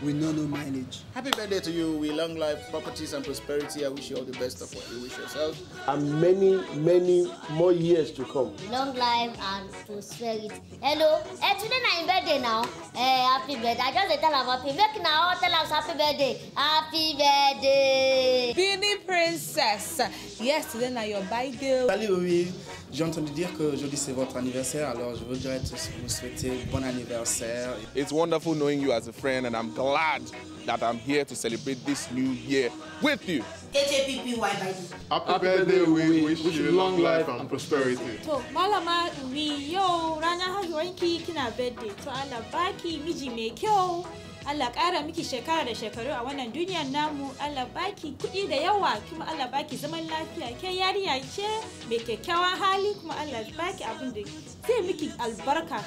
will know no mileage. Happy birthday to you. We long life, properties, and prosperity. I wish you all the best of what you wish yourself. And many, many more years to come. Long life and prosperity. Hello. Eh, today na im birthday now. Eh, happy birthday. I just dey tell am happy. Make na all tell am happy birthday. Happy birthday. Benin Princess. Yes, today na your birthday. Salut, oui. J'ai entendu dire qu'aujourd'hui c'est votre anniversaire, alors je voudrais te vous souhaiter bon anniversaire. It's wonderful knowing you as a friend, and I'm glad that I'm here to celebrate this new year with you. K J P P Y birthday. Happy birthday, we wish you long life and prosperity. To, Malama Uwi, yau ranar haihuwanki, kina birthday. To, Allah baki miji mai kyau. Allah ƙara miki shekara da shekaru a wannan duniyar namu. Allah baki kuɗi da yawa, kuma Allah baki zaman lafiya. Ke yarinya ce mai kyakkyawan hali, kuma Allah baki abin da zai miki albarka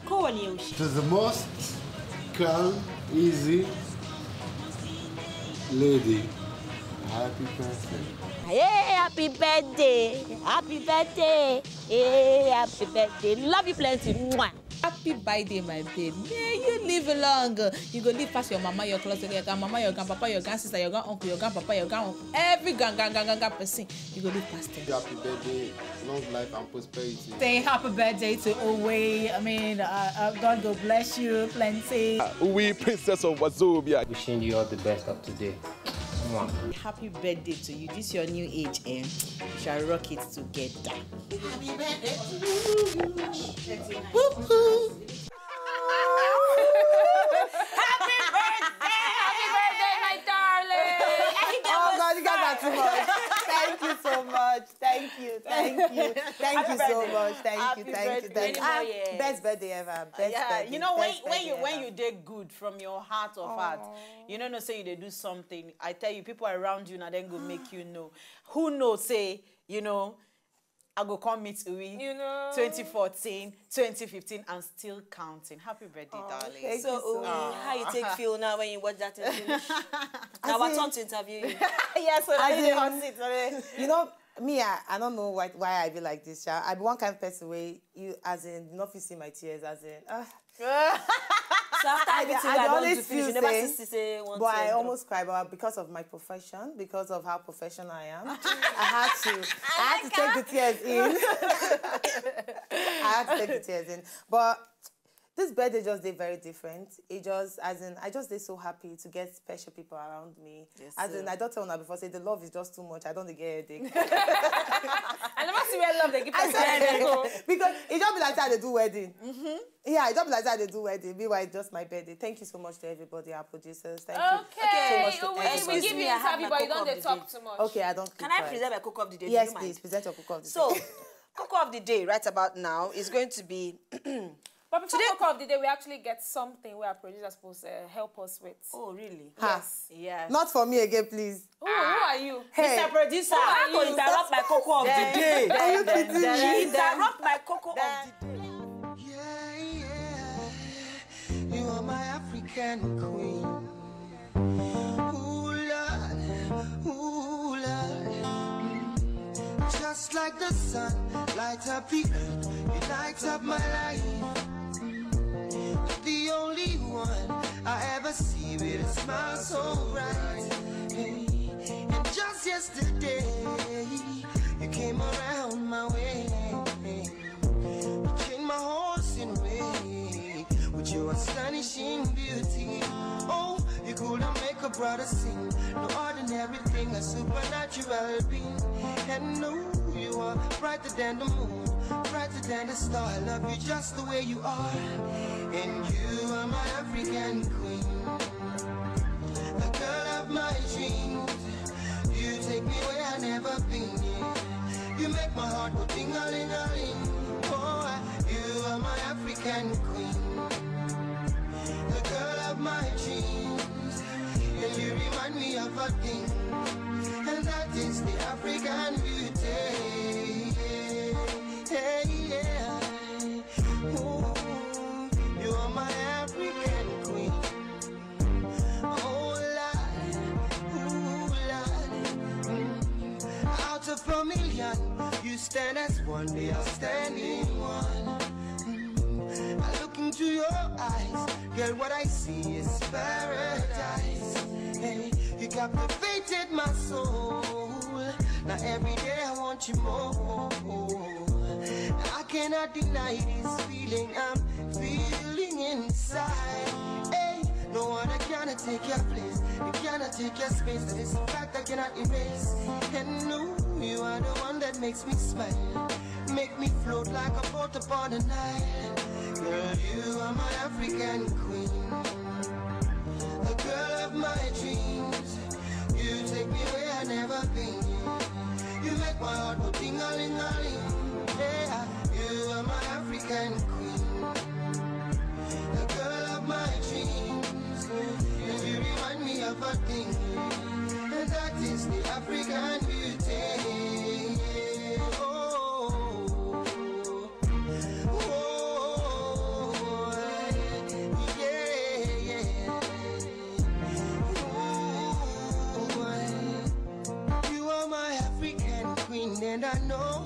kowane yaushe. To the most calm, easy lady. Happy birthday. Hey, happy birthday. Happy birthday. Hey, happy birthday. Love you plenty. Mwah. Happy birthday, my babe. May you live long. You go live past your mama, your close, your grandmama, your grandpapa, your grandsister, your grand uncle, your grandpapa, your grand uncle, every grand grand grand grand grand person. You go live past them. Happy birthday, long life and prosperity. Say happy birthday to Uwe. I mean, uh, uh, God go bless you plenty. Uh, Uwe, Princess of Wazobia. Wishing you all the best of today. Mwah. Happy birthday to you. This your new age, eh? We shall rock it together. Happy birthday to you. Woohoo. Happy birthday! Happy birthday, my darling! Oh God, you guys are too much. Thank you so much. Thank you, thank you, thank you so much. Thank you, thank you, thank you. Ah, best birthday ever. Best birthday. You know, when when you when you dey good from your heart of heart, you know, no say you dey do something. I tell you, people around you now then go make you know. Who know say, you know, I go come meet Uwi. You know, twenty fourteen, twenty fifteen, and still counting. Happy birthday, darling. Thank you so much. How you take feel now when you watch that thing finish? Now I turn to interview you. Yes, so I dey hot seat today. You know, me, I, I don't know why, why I be like this, sha. I be one kind of person where you, as in, not fit see my tears, as in, ah. So after everything I, I always feel you never say, but I almost cry, but because of my profession, because of how professional I am, I had to, I had to take the tears in. I had to take the tears in. But this birthday just did very different. It just, as in, I just did so happy to get special people around me. Yes, as in, I don't tell una before, say the love is just too much. I don't get headache. I never see where love they give us. Because it just be like that they do wedding. Mm-hmm. Yeah, I don't be like that they do wedding. Meanwhile, it's just my birthday. Thank you so much to everybody, our producers. Thank you so much to everybody. We give you interview, but you don't dey talk too much. Okay, I don't. Can I present my cocoa of the day? Yes, please present your cocoa of the day. So, cocoa of the day right about now is going to be But before cocoa of the day, we actually get something where our producer supposed to uh, help us with. Oh, really? Yes. Yes. Not for me again, please. Who, who are you? Hey. Mister Producer, how to interrupt my cocoa of the day? Are you kidding me? Interrupt my cocoa of the day. Yeah, yeah. You are my African queen. Ooh, Lord. Ooh, Lord. Just like the sun light up the earth, you light up my life. You're the only one I ever see with a smile so bright. Hey, and just yesterday, you came around my way. You changed my horse in way with your astonishing beauty. Oh, you could have make a brother sing. No ordinary thing, a supernatural being. And no, you are brighter than the moon, brighter than the star. I love you just the way you are. And you are my African queen, the girl of my dreams. You take me where I never been, yeah. You make my heart go ting-a-ling-a-ling. Oh, you are my African queen, the girl of my dreams. And you remind me of a thing, and that You stand as one, they are standing one. Mm. I look into your eyes, girl, what I see is paradise. Hey, you captivated my soul. Now every day I want you more. I cannot deny this feeling I'm feeling inside. Hey, no one cannot take your place, you cannot take your space. That is a fact I cannot erase. And no, you are the one that makes me smile, make me float like a boat upon the Nile. Girl, you are my African queen, the girl of my dreams. You take me where I never been. You make my heart go ting a ling a ling. Yeah, you are my African queen, the girl of my dreams. And you remind me of a thing, and that is the African beauty. Oh, oh, yeah, yeah. Ooh, you are my African queen, and I know,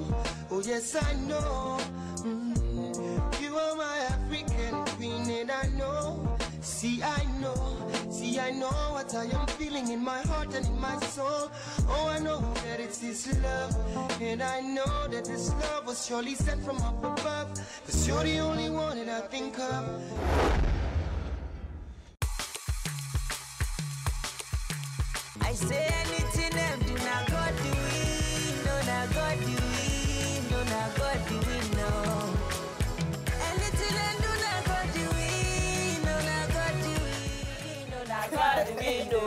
oh yes, I know. Mm. You are my African queen, and I know. See, I know, see, I know what I am feeling in my heart and in my soul. Oh, I know that it's this love, and I know that this love was surely sent from up above. Cause you're the only one that I think of. I say anything them do, na God do it, no, na God do it, no, na God do it, no. Anything them do, na God do it, no, na God do it, no, na God do it, no.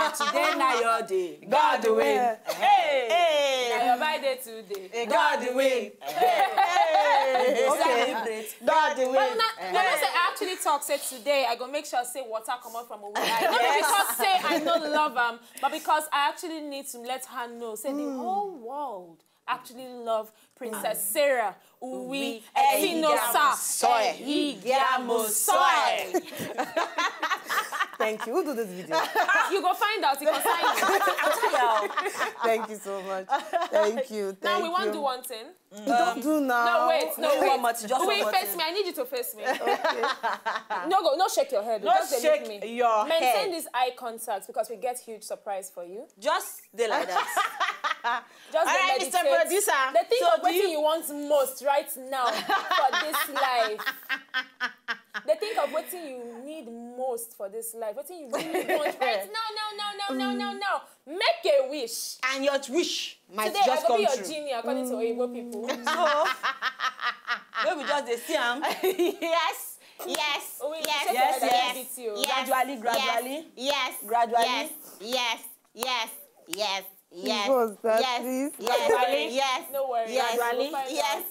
And today na your day. God win. Hey! Hey! Na your birthday today. God win. Hey! Hey! Okay. Celebrate. God win. But na, na me say I actually talk say today I go make sure say water comot from Owe eye. Not because say I no love am, but because I actually need to let her know say the whole world actually love Princess Sarah Uwi Etinosa Ehigiamosoe. Thank you. Who do this video? You go find out. You go sign it. Thank you so much. Thank you. Now we Thank want you. do one thing. You don't do now. No, wait, no, Wait, wait. one more thing, just Wait, one more face thing. me. I need you to face me. Okay. No, go, no, shake your head. No Just dey shake look me. your Maintain head. this eye contact because we get huge surprise for you. Just dey like that. Just All dey right, Mister meditate. Producer. Dey think So of do wetin you you want most right now for this life. Dey think of wetin you need most for this life. Wetin you really want right now, now, now, now, now, now, now. Make a wish. And your wish might Today I just go be come your true. genie according to Oyibo people. So, wey we just dey see am. Yes, yes, Oh, wait, yes, check yes, your yes. identity, oh. Yes, Gradually, yes, gradually. yes, Gradually. yes, yes, yes, yes, yes, What's that, yes, please? yes, Gradually. yes, No worry, yes, Gradually. we'll find yes, out.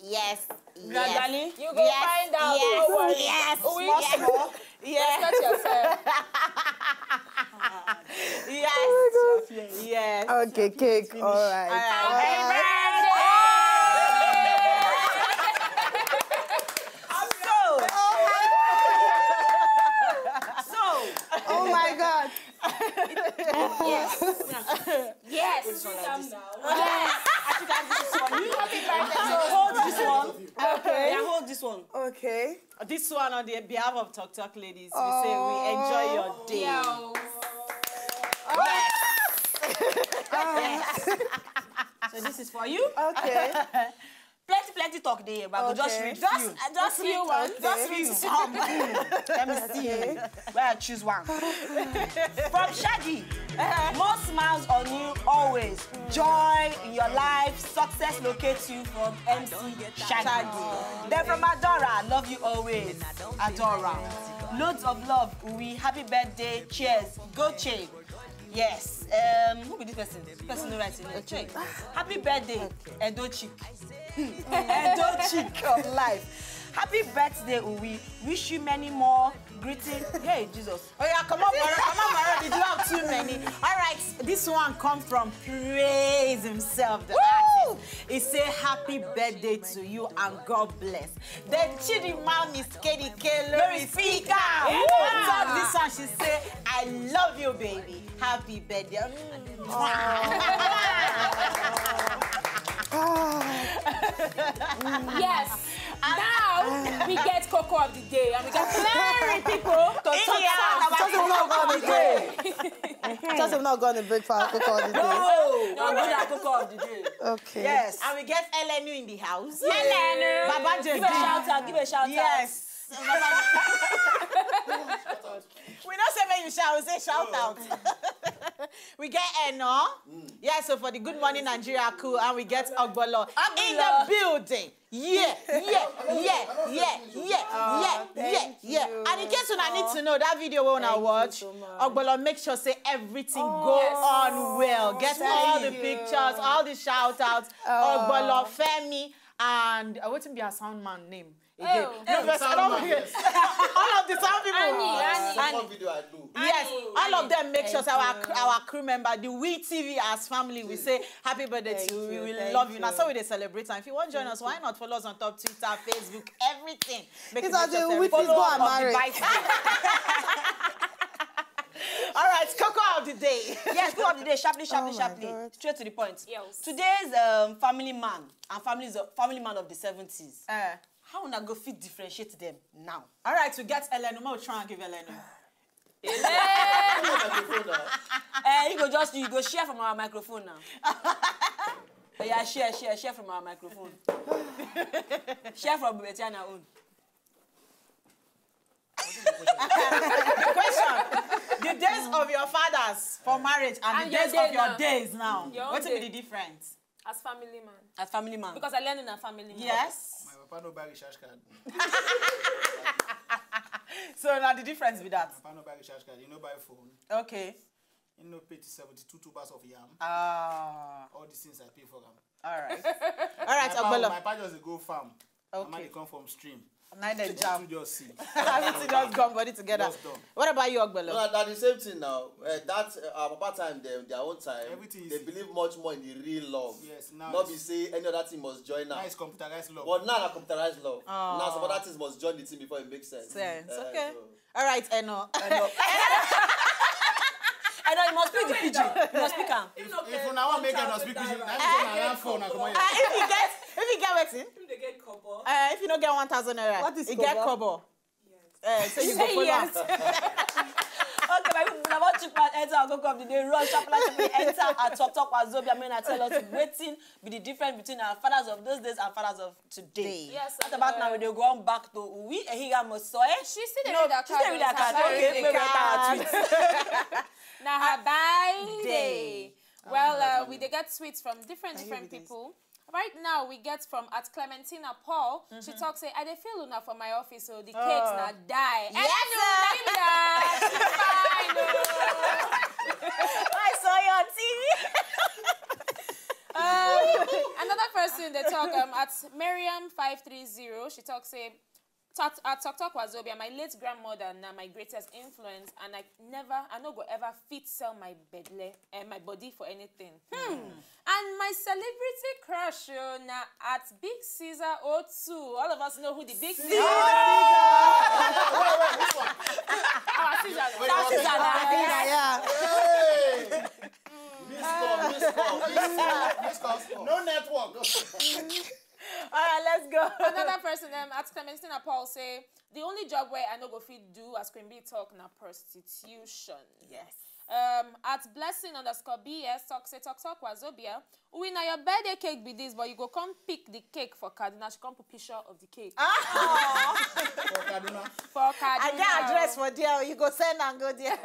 yes, yes. Gradually. You go Yes, find out. yes, No worry. yes, Uwi, yes, Small, small. yes. Respect yourself. Yes. Yes. Okay, cake. Finish. All right. Happy All right. birthday! So, so, Oh my God. Yes. Yes. Put this one like this. Yes. I think I do this one. You Happy birthday. hold this one. Okay. Yeah, hold this one. Okay. This one on the behalf of Talk Talk Ladies, we say we enjoy your day. Yo. Yes. Yes. So this is for you. Okay. Plenty, plenty talk there, but I go just Okay. read Just, few. uh, just Just few few ones. Just Okay. few. Some. Let me see. Okay. Where I choose one. From Shaggy. More smiles on you always. Joy in your life. Success locates you from M C Shaggy. Shaggy. Then from Adora, love you always. Adora. Loads of love, Uwi. Happy birthday. Cheers. Go Che. Yes. Um, who be this person? This person no write in there. Check. Happy birthday, Edo chick. Edo chick of life. Happy birthday, Uwi. Wish you many more greetings. Hey, Jesus. Oh yeah, come on, Mara, come on, Mara. Did you have too many? All right, this one come from Praise himself, the Woo! artist. He say happy birthday to you and God bless. Then Chidima Miss K D K Lori speaker. Yeah. On top this one, she say, "I love you, baby. Happy birthday." Mm. Yes. Now we get cocoa of the day, and we get very people to talk Yeah. about. Just have not gone the day. Just have not gone the breakfast cocoa of the day. Oh, I'm good at cocoa of the day. Okay. Yes. And we get Elenu in the house. Elenu. Baba Give J D. A shout out. Give a shout out. Yes. We don't say when you shout, we say shout out. We get Eno. Yeah, so for the Good Morning Nigeria crew, and we get Ogbolo in the building. Yeah, yeah, yeah, yeah, yeah, yeah, yeah, yeah. And in case you need to know that video we wanna watch, Ogbolo, make sure say everything go on well. Get all the pictures, all the shout outs. Ogbolo, Femi, and uh, wetin be her sound man name? Again. Oh. No, because I don't all of the sound people. Annie, Annie. And What video I do? Yes, Annie, all of Annie. Them make sure say our cr- our crew member, the We T V as family, we say happy birthday to you. We will love you. Now so we dey celebrate. And if you want to join us, why not follow us on top Twitter, Facebook, everything. Make It's sure as say in we with follow this go up and on the marry. bicycle. All right, cocoa of the day. Yes, cocoa of the day. Sharply, sharply, Oh my sharply. God. Straight to the point. Yes. Today's um, family man and family family man of the seventies. Uh, How una go fit differentiate them now? All right, we get Elenu. Mo try and give Elenu. Microphone now. Eh, you go just you go share from our microphone now. Oh, yeah, share, share, share from our microphone. Share from Betiana own. The question: the days of your fathers for marriage and, And the your days day of your now. days now. Your own What will be day. The difference? As family man. As family man. Because I learn in a family man. Yes. My papa no buy recharge card. So now the difference with that. Papa no buy recharge card. You no buy phone. Okay. You no pay to seventy-two tubers of yam. Ah. All these things I pay for them. All right. All right, My papa, Ogbolo. My papa just dey go farm. Mama Okay. Dey come from stream. Neither Two jam. Just see. Everything just gone, body together. Just done. What about you, Ogbolo? No, na the same thing now. Uh, that uh, our papa time, them their own time. Everything They easy. Believe much more in the real love. Yes, now Not it's- be say any other thing must join now. Now it's computerized love. But now na computerized love. Ah. Now some other things must join the thing before it makes sense. Sense. Uh, Okay. So. All right, Eno. Eno. Eno, you must speak the pidgin. You must speak am. If, if una wan make una speak pidgin, na me say na land for una comot Ah, here. if you get, if you get wetin? If they get kobo. Uh, if you no get one thousand naira, What is you get kobo? Kobo. Uh, so you go Say follow am. Yes. Okay, my people, now what you can enter our cocoa of the day. Rush, sharp, like, we enter our talk talk wazobia. I mean, I tell us waiting be the difference between our fathers of those days and fathers of today. Yes, What about now? We dey go on back to we Ehiga Mosoe. She still dey No, read her she still card. read her card. Sorry. Okay, make we enter our tweets. Now her bye Day. Day. Well, uh, we Day. Dey get tweets from different Can you different read this? People. Right now, we get from at Clementina Paul. She talks say, "I dey feel una for my office, so the cakes Oh. na die." Yes, Hello, give me that. Fine, oh. I saw you on T V. Um, another person they talk um, at Miriam five three zero. She talks say, "Talk at Talk Talk Wazobia, my late grandmother na my greatest influence, and I never, I no go ever fit sell my bedle and my body for anything." Hmm. And my celebrity crush, oh, na at Big Caesar oh two. All of us know who the Big Caesar. Our Caesar. Wait, Our wait, Caesar. wait, Our wait. Caesar. Yeah, yeah. Hey! Miss call, miss call, miss call, miss call. No network. All right, let's go. Another person um, at Clementina Paul say, "The only job where I no go fit do as Queen Bee talk na prostitution." Yes. Um, at blessing underscore B S talk say, "Talk talk Wazobia. We na your birthday cake be this, but you go come pick the cake for Kaduna." She come put picture of the cake For Kaduna. for Kaduna. I get address for there. You go send and go there.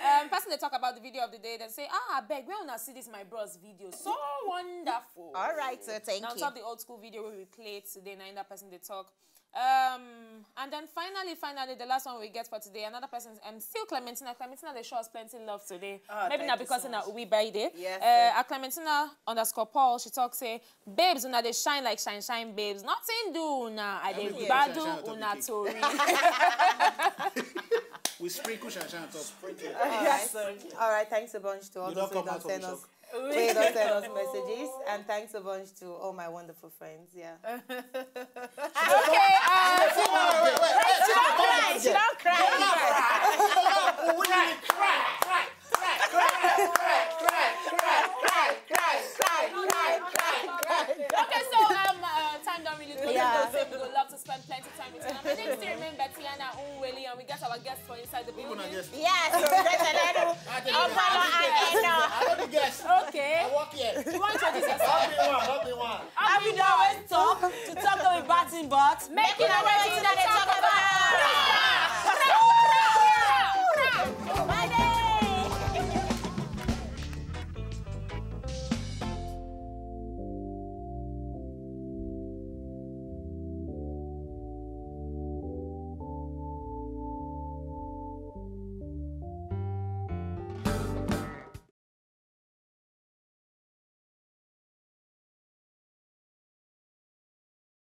Um, person they talk about the video of the day. They say, "Ah, I beg, where una see this my bros video? So wonderful." All right, so thank Now, on you. Top the old school video we play today. Now, in that person they talk. Um, and then finally, finally, the last one we get for today. Another person, um, still Clementina. Clementina, they show us plenty love today. Ah, Maybe thank not you because so in a much. we buy day. Yes, Uh, thank at Clementina underscore Paul, she talks say, "Babes, una they shine like shine shine babes. Nothing do una. I dey Everything gbadu shine shine on top una the tori." We sprinkle shine shine on top. Yes. All right. Thanks a bunch to all You those don't who come don't out from send the us. Who don't send us messages, and thanks a bunch to all my wonderful friends. Yeah. Okay, uh, She don't cry. She don't cry. Okay, so For inside the Who na building. Guest? Yes, so that's a little. I dey Ọpọlọ guest. Eno. I no be guest. Okay. I work here. You want to introduce I yourself? be one. I be one. How we always talk to talk to a batting, but Make you know wetin una dey talk about.